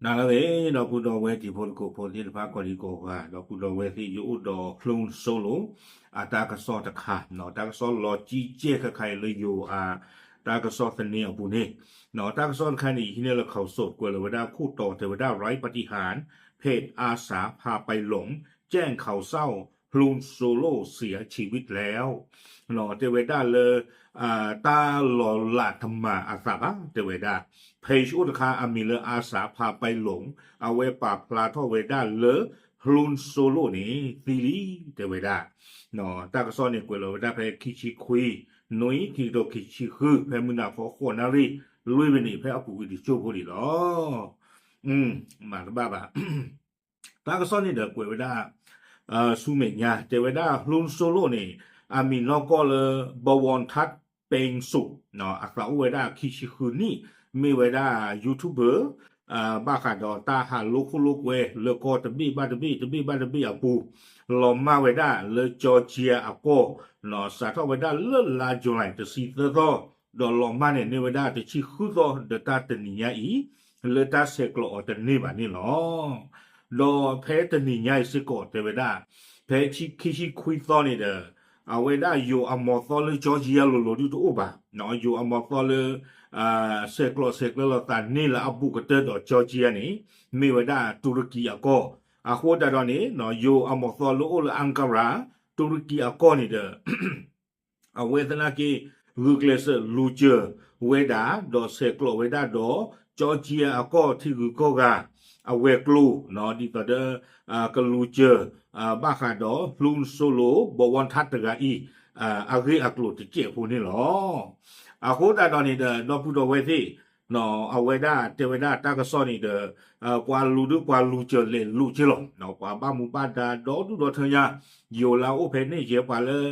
နၤလၢအဂ့ၤ ဒီပုၢ်ဒီဝဲၢ်တံၤဖိသကိးဖိသ့ၣ်တဖၣ် ကိးဒံကိးဂၤ ဒီပုၢ်ဒီဝဲၢ်သ့ၣ် ယအိၣ်ဒီး Hlun Solo အတၢ်ကစီၣ်တခါ, တၢ်ကစီၣ်လီၤကံကဲၣ်ခဲခါအံၤလၢယိၤအတၢ်ကစီၣ်သန့အပူၤန့ၣ်, တၢ်ကစီၣ်တခါန့ၣ် ယဟံးန့ၢ်လၢ ข่าวสด ကွဲးလီၤဝဲဒၣ်ခိၣ်တီ တဲဝဲဒၣ် ไร้ปาฏิหาริย์ เพจอาสาพาไปหลง แจ้งข่าวเศร้า Hlun Solo เสียชีวิตแล้ว တဲဝဲဒၣ်လၢ တၢ်လီၤလးတမၤအသးဘၣ် တဲဝဲဒၣ် page အိၣ်တခါ အမံၤလၢ อาสาพาไปหลง အဝဲပာ်ဖျါထီၣ်ဝဲဒၣ်လၢ Hlun Solo န့ၣ် သံလံ တဲဝဲဒၣ်. တၢ်ကစီၣ်န့ၣ် ကွဲးလီၤဝဲဒၣ်ဖဲခံဆံခွံ နွံ ခံကထိခံဆံဃု ဖဲမုၢ်နၤခီ ဃိးနၣ်ရံၣ် လွံၢ်မံးနံး ဖဲအပူၤကွံာ်တစိၢ်ဖိဒံးလီၤ. မၤတဘၣ်ဘၣ် တၢ်ကစီၣ်န့ၣ်ဒီးကွဲးဝဲဒၣ် ဆူမဲာ်ညါ တဲဝဲဒၣ် Hlun Solo န့ၣ် အမံၤနီၢ်ကီၢ်လၢ บวรทัศน์ เปงสุข အသးအိၣ်ဝဲဒၣ်ခံဆံဃုနံၣ် မ့ၢ်ဝဲဒၣ် YouTuber ဘၣ်ဃးဒီးတၢ်ဟးလိခိၣ်လိကွဲ လၢကီၢ်တဘ့ၣ်ဘၣ်တဘ့ၣ် တဘ့ၣ်ဘၣ်တဘ့ၣ်အပူၤ လီၤမၢ်ဝဲဒၣ်လၢ Georgia အကီၢ် စးထီၣ်ဝဲဒၣ်လၢလါ July တဆံသၢသီ ဒီးလီၤမၢ်န့ၣ်န့ၢ်ဝဲဒၣ်တဆံဃုသီ ဒီးတၢ်တနံၤညါအံၤ လၢတၢ်ဆဲးကျိးအီၤတန့ၢ်ဘၣ်န့ၣ်လီၤ. ဒီးဖဲတနံၤညါအံၤစ့ၢ်ကီးတဲဝဲဒၣ် ဖဲခံဆံခွံသီန့ၣ်ဒီး အဝဲဒၣ်ယိၤအမီၤသီလၢ Georgia လိၤလိၤဒုးတအိၣ်ဘၣ်. ယိၤအမီၤသီလၢ ဆဲးကျိးဆဲးကျၢလိာ်သးန့ၢ်လၢအဘူးကတၢၢ်ဒီး Georgia န့ၣ် မ့ၢ်ဝဲဒၣ်တူရကံအကီၢ်. အဃိသတးဒီးန့ၣ် ယိၤအမီၤသီလၢအိၣ်လၢ Ankara တူရကံအကီၢ်န့ၣ်ဒီး အဝဲသနာ်က့ ဂုာ်ကျဲးစၢးလူၤစၢၤဝဲဒၣ် ဒီးဆဲးကျိးဝဲဒၣ်ဒီး Georgia အကီၢ်ထံဂုၤကီၢ်ဂၤ အဝဲၤကျိၤ ဒ်သိးဒီး ကလူၤစၢၤ ဘၣ်ဃးဒီး Hlun Solo ဘဝီထါတဂၤအံၤ အဂ့ၢ်အကျိၤတစဲးဖိန့ၣ်လီၤ. အဃိသတးဒီးန့ၣ်ဒီး ဒီပုၢ်ဒီဝဲၢ်သ့ၣ် အဝဲဒၣ်တဲဝဲဒၣ်တၢ်ကစီၣ်န့ၣ်ဒီး ပှၤလူၤဒုးပှၤလူၤစၢၤလဲၤလူၤက့လီၤ. ပှၤဘၣ်မူဘၣ်ဒါဒီဒူၣ်ဒီထၢညါ ယိၤလၢအအိၣ်ဖဲန့ၣ်ယဲ ပှၤလၢ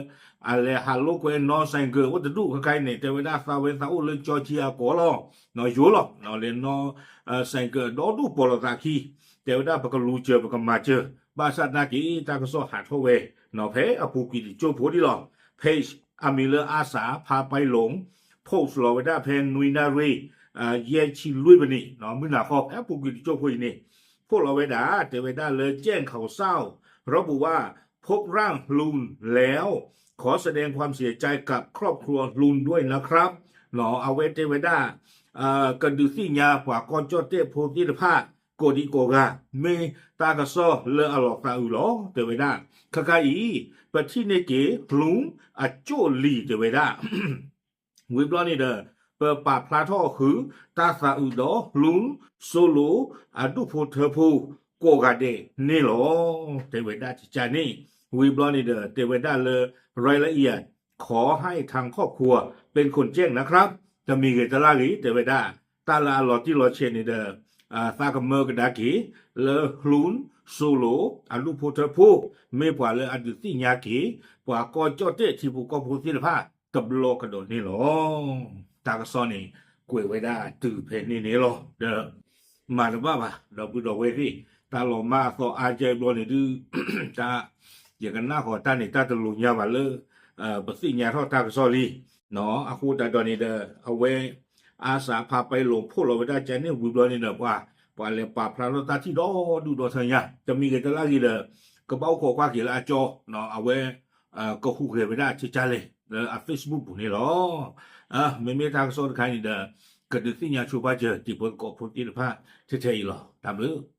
အလဲၤဟးလိာ်ကွဲနီၢ် ဆိုင်ကယ် အိၣ်တဒူၣ်ခဲခါအံၤန့ၣ် တဲဝဲဒၣ်သးဝဲသးအိၣ်လၢ Georgia အကီၢ်လီၤ. ယိၤလီၤ လဲၤနီၢ် ဆိုင်ကယ် ဒီဒူၣ်ပိာ်လိာ်သးခံ တဲဝဲဒၣ်ပကလူၤစၢၤ ပကမၤစၢၤ ဘၣ်ဆၣ်သနာ်က့တၢ်ကစီၣ်ဟးထီၣ်ဝဲ ဖဲအပူၤကွံာ်တစိၢ်ဖိဒံးလီၤ. page အမံၤလၢ อาสาพาไปหลง post လီၤဝဲဒၣ်ဖဲနွံနၣ်ရံၣ် ယဲၢ်ဆံလွံၢ်မံးနံး မုၢ်နၤဃီ ဖဲအပူၤကွံာ်တစိၢ်ဖိအံၤန့ၣ် post လီၤဝဲဒၣ် တဲဝဲဒၣ်လၢ แจ้งข่าวเศร้า ระบุว่า พบร่าง Hlun แล้ว ขอแสดงความเสียใจกับครอบครัว Hlun ด้วยนะครับ အဝဲတဲဝဲဒၣ် ကဒုးသ့ၣ်ညါပှၤကီၢ်ကၠီၣ်တဲၣ်ဖိသ့ၣ်တဖၣ် ကိးဒံကိးဂၤ မ့ၢ်တၢ်ကစီၣ်လၢအလီၤသးအုးလီၤ တဲဝဲဒၣ် ခဲခါအံၤ ပထံၣ်န့ၢ်က့ၤ Hlun အကၠိၣ်လံ တဲဝဲဒၣ် ဝံၤဘျီန့ၣ်ဒီး ပပာ်ဖျါထီၣ်ဃုာ်တၢ်သးအုးဒီး Hlun Solo အဒူၣ်ဖိထၢဖိကိးဂၤဒဲးန့ၣ်လီၤ တဲဝဲဒၣ်တကးန့ၣ် ဝံၤဘျီန့ၣ်ဒီး တဲဝဲဒၣ်လၢ รายละเอียด ขอให้ทางครอบครัว เป็นคนแจ้งนะครับ တမံၤဂ့ၤတလါဂ့ၤ တဲဝဲဒၣ် တၢ်လၢအလီၤတံၢ်လီၤဆဲးန့ၣ်ဒီး သးကမၢကဒါက့ၤ လၢ Hlun Solo အဒူၣ်ဖိထၢဖိ မ့ၢ်ပှၤလၢအဒုးသ့ၣ်ညါက့ၤ ပှၤကီၢ်ကၠီၣ်တဲၣ်ထံဖိကီၢ်ဖိသ့ၣ်တဖၣ် တဘျီကဒီးန့ၣ်လီၤ. တၢ်ကစီၣ်န့ၣ် ကွဲးဝဲဒၣ်တုၤဖဲန့ၣ်န့ၣ်လီၤ. ဒီး မၤတဘၣ်ဘၣ် ဒီပုၢ်ဒီဝဲၢ်သ့ၣ် တၢ်လီၤမၢ်အသီအါကဲဘျီန့ၣ်ဒုး တၢ် ယကနၣ်ဃီၤတၢ်န့ၣ် တၢ်တလိၤညါဘၣ်လၢ ပသ့ၣ်ညါထီၣ်တၢ်ကစီၣ်လံ အဃိသတးဒီးန့ၣ်ဒီး အဝဲ อาสาพาไปหลง post လီၤဝဲဒၣ်ကန့ၣ်ဝံၤဘျီန့ၣ်ဒီး ပှၤ ပှၤလဲၤပာ်ဖျါထီၣ်တၢ်ထံၣ်ဒီဒူၣ်ဒီထၢညါ တမံၤဂ့ၤတလါဂ့ၤဒီး ကဘၣ်အိၣ်ခိးကွၢ်က့ၤလၢအကၠီ အဝဲ ကဟူးဂဲၤဝဲဒၣ်ဆံးကၢ်လဲၣ် လၢအ Facebook ပူၤန့ၣ်လီၤ. မ့မ့ၢ်တၢ်ကစီၣ်တခါန့ၣ်ဒီး ကဒုးသ့ၣ်ညါဆိပာ်စၢၤ တံၤဖိသကိးဖိသ့ၣ်တဖၣ် ထဲထဲအံၤလီၤ. တၢ်ဘျုး